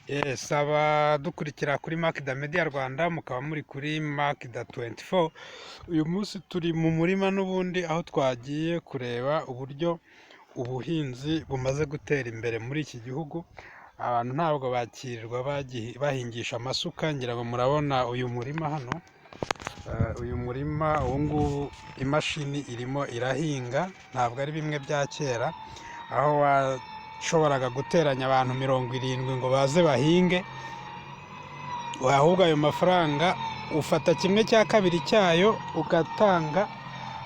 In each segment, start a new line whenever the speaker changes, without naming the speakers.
Yes, abadukurikira kuri Makida Media Rwanda, mukaba muri kuri Makida 24. Uyu munsi turi mu murima n'ubundi, aho twagiye kureba uburyo ubuhinzi bumaze gutera imbere muri iki gihugu. Abantu ntabwo bakirirwa bahingisha amasuka. Ngira ngo murabona uyu murima hano. Uyu murima ubu ngubu imashini irimo irahinga, ntabwo ari bimwe bya kera aho washoboraga guteranya abantu 70 ngo baze bahinge. Ahubwo ayo mafaranga ufata kimwe cya kabiri cyayo ugatanga,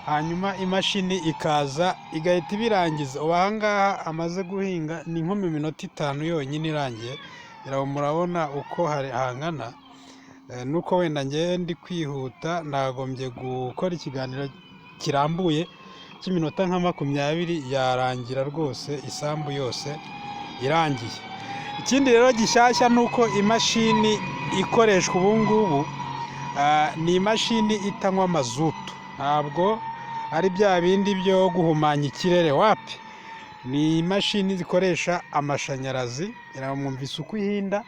hanyuma imashini ikaza igahita ibirangiza. Ubu aha ngaha amaze guhinga ni nko mu minota 5 yonyine irangiye. Murabona uko hangana. Nuko wenda ngewe ndi kwihuta, nagombye gukora ikiganiro kirambuye cy'iminota nka 20, yarangira rwose isambu yose irangiye. Ikindi rero gishyashya ni uko imashini ikoreshwa ubu ngubu ni imashini itanywa mazutu, ntabwo ari bya bindi byo guhumanya ikirere, wapi. Ni imashini zikoresha amashanyarazi. Mwumvise uko ihinda,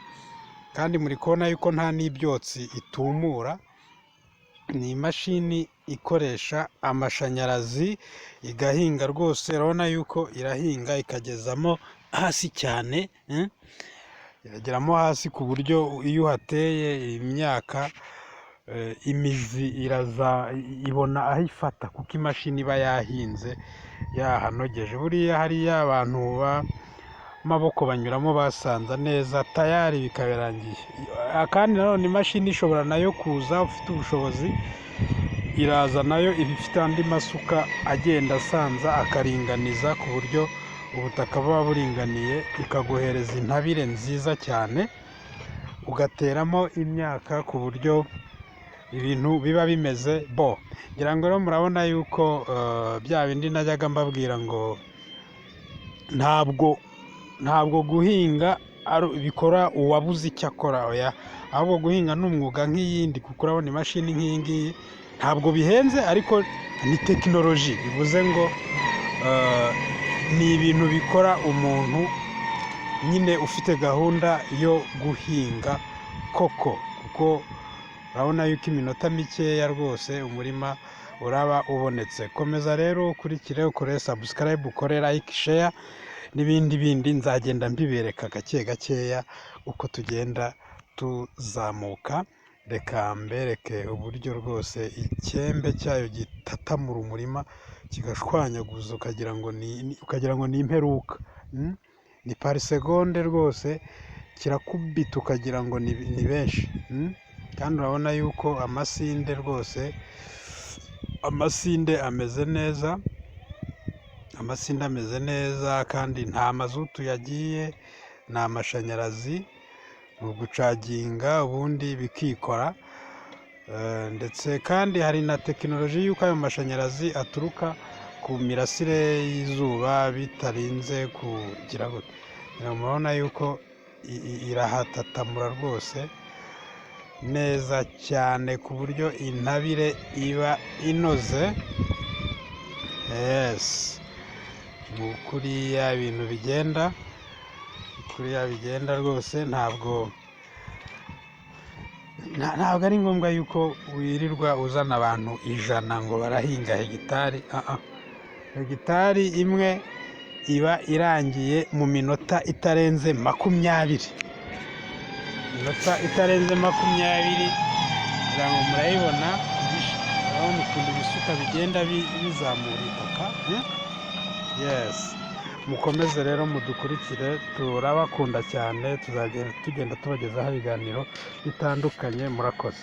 kandi muri kubona yuko nta n'ibyotsi itumura. Ni imashini ikoresha amashanyarazi igahinga rwose. Urabona yuko irahinga ikagezamo hasi cyane, irageramo hasi ku buryo iyo uhateye imyaka imizi iraza ibona aho ifata, kuko imashini iba yahinze yahanogeje. Buriya hariya abantu b'amaboko banyuramo basanza neza, tayari bikabirangiye. Kandi nanone imashini ishobora nayo kuza ufite ubushobozi, iraza nayo iba ifite andi masuka agenda asanza akaringaniza ku buryo ubutaka buba buringaniye, ikaguhereza intabire nziza cyane, ugateramo imyaka ku buryo ibintu biba bimeze bo. Ngira ngo rero murabona yuko bya bindi najyaga mbabwira ngo ntabwo guhinga bikora uwabuze icyo akora, oya, ahubwo guhinga ni umwuga nk'iyindi, kuko urabona imashini nk'iyi ngiyi ntabwo bihenze, ariko ni tekinoloji, bivuze ngo ni ibintu bikora umuntu nyine ufite gahunda yo guhinga koko, kuko urabona yuko iminota mikeya rwose umurima uraba ubonetse. Komeza rero ukurikire, ukore subscribe, ukore like, share n'ibindi bindi, nzagenda mbibereka gake gakeya uko tugenda tuzamuka. Reka mbereke uburyo rwose icyembe cyayo gitatamura umurima kigashwanyaguza, ukagira ngo ni imperuka. Ni par seconde rwose, kirakubita ukagira ngo ni benshi. Kandi urabona yuko amasinde rwose, amasinde ameze neza, amasinde ameze neza, kandi nta mazutu yagiye, ni amashanyarazi, ni ugucaginga ubundi bikikora. Ndetse kandi hari na tekinoloji y'uko ayo mashanyarazi aturuka ku mirasire y'izuba bitarinze kugira gute. Murabona yuko irahatatamura rwose neza cyane ku buryo intabire iba inoze. Yes, ni kuriya ibintu bigenda, kuriya bigenda rwose. Ntabwo ari ngombwa yuko wirirwa uzana abantu 100 ngo barahinga hegitari. Hegitari imwe iba irangiye mu minota itarenze 20, iminota itarenze 20. Kugira ngo murayibona, urabona ukuntu ibisuka bigenda bizamura itaka. Yes, mukomeze rero mudukurikire, turabakunda cyane, tuzagenda tugenda tubagezaho ibiganiro bitandukanye. Murakoze.